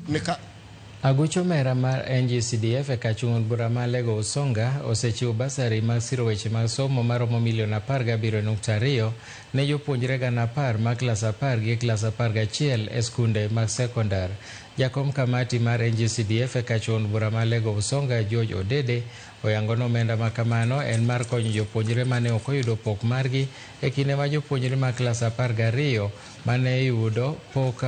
Nika Aguch omera mar NGCDF e kachung' od bura ma Alego Usonga osechiwo basari mag siro weche mag somo maromo milion 17.2 ne jopuonjre 10,000 mag klas 10 gi klas 11 e skunde mag sekondar. Jakom kamati mar NGCDF e kachung' od bura ma Alego Usonga George Odede oyango ni omenda ma kamano en mar konyo jopuonjre mane ok oyudo pok margi e kinde ma jopuonjre mag klas 12 mane yudo pok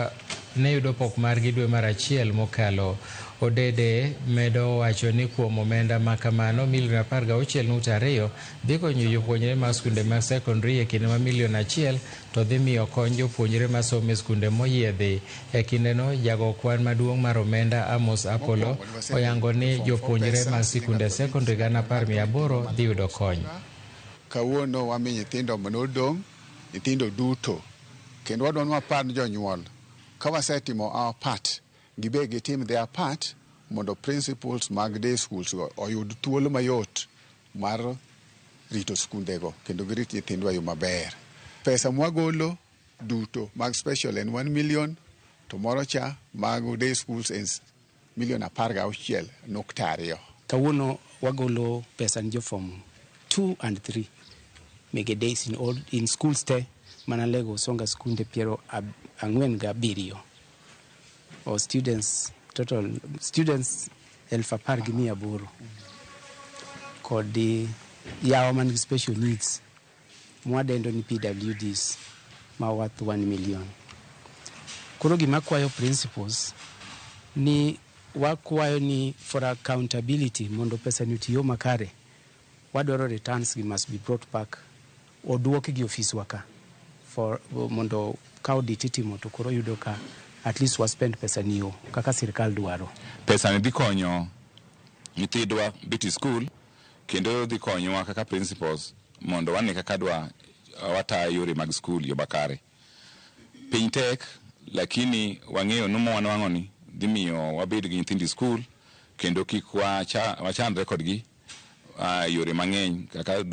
ne yudo pok margi dwe mar achiel mokalo. Odede medo wacho ni kuom omenda ma kamano milion 16.2 dhi konyo jopuonjre mag skunde mag sekondari e kinde ma milion 1 to dhi miyo kony jopuonjre masomo e skunde moyiedhi. E kindeno jago kwan maduong' mar omenda Amos Apollo oyango ni jopuonjre mag sikunde sekondari 10,800 dhi yudo kony. Kawuono wami nyithindo manodong', nyithindo duto, kendo wadwa ni wapar ni jonyuol ka wasetimo our part, gibe gitim their part mondo principals mag day schools go oyud thuolo mayot mar rito skundego kendo girit nyithindwa e yo maber. Pesa mwagolo duto mag special en 1 million to moro cha mag day schools en milion 16.2. Kawuono wagolo pesa ni jo form 2 and 3 mege days in all in schools te mana Alego Usonga skunde 47 or students, total students 10,800 kod yawa man gi special needs mwadendo ni PWDs ma worth 1 million. Koro gima kwayo principals ni wakwayo ni for accountability mondo pesa ni otiyo makare, wadwaro returns gi must be brought back, oduok gi ofiswa ka for mondo ka audit itimo to koro yudo ka at least wa spend pesa ni yo kaka sirikal dwaro. Pesa ni dhi konyo nyithindwa bet school kendo dhi konyowa kaka principals mondo wane kaka dwa watayo yore mag skul yo makare. Piny tek, lakini wang'eyo ni mwanwang'o ni dhi miyo wabed gi nyithindo e skul kendo kik wachandre kodgi yore mang'eny kaka.